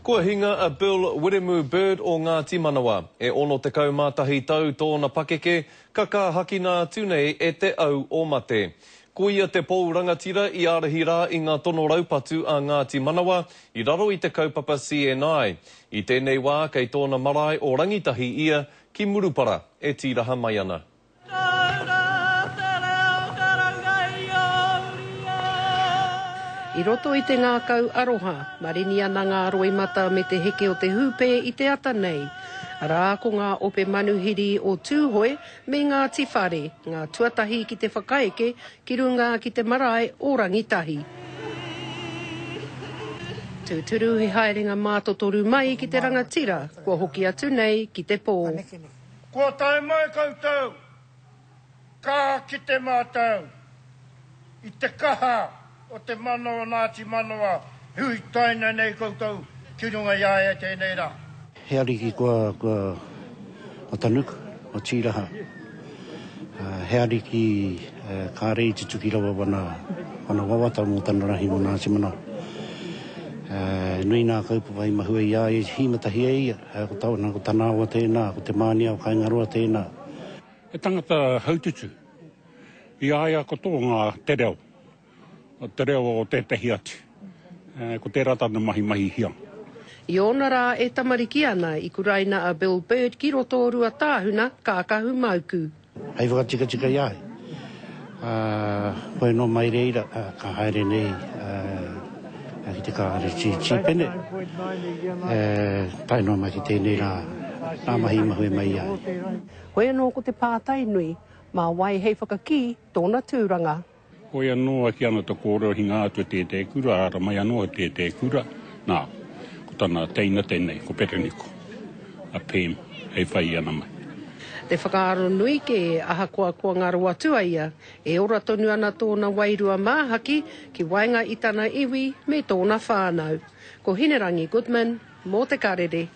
Kua hinga a Bill Wiremu Bird o Ngāti Manawa. E 61 tau tōna pakeke, ka kāhakina atu nei e te au o mate. Ko ia te pou rangatira i ārahi rā i ngā tono raupatu a Ngāti Manawa i raro i te kaupapa CNI. I tēnei wā kei tōna marae o Rangitahi ia ki Murupara e tīraha mai ana. I roto i te ngākau aroha, marini ana ngā roimata me te heke o te hūpē i te ata nei. Arā, ko ngā ope manuhiri o Tūhoe me Ngāti Whare, ngā tuatahi ki te whakaeke ki runga ki te marae o Rangitahi. Tūturu he haerenga mātotoru mai ki te rangatira kua hoki atu nei ki te pō. Kua tae mai koutou, ka kite mātou i te kaha o te mana o Ngāti Manawa hui taina nei koutou ki runga i a ia tēnei rā. He ariki kua, kua, kua tanuku, kua tīraha. He ariki kāre i tutuki rawa wana, wana wawata mō tana rahi mō Ngāti Manawa. Nui nā kaupapa i mahue i a ia, i hīmatahi e ia. Ko tana, ko tana awa tēnā, ko te mānia o Kaingaroa tēnā. He tangata haututu. I a ia ko tō ngā te reo, te reo o tētehi atu. Ko tērā tana mahi mahi hia. I ōna rā e tamariki ana, i kuraina a Bill Bird ki roto o Ruatāhuna, Kākahu Mauku. Hei whakatikatika i a ia. Ā, koe nō mai reira, ka haere nei ki te kāreti tīpene, tae noa mai ki tēnei rā, ngā mahi i mahue mai i a ia. Hoi anō ko te pātai nui, mā wai hei whakakī tōna tūranga? Hoi anō a kī ana te kōrero hinga atu e tētehi kura, ara mai anō e tētehi kura, nā, ko tana teina tēnei, ko Pereniko, a Pem, hei whai i ana mahi. Te whakaaro nui kē, ahakoa kua ngaro atu a ia, e ora tonu ana tōna wairua māhaki ki waenga i tana iwi me tōna whānau. Ko Hinerangi Goodman, mō Te Karere.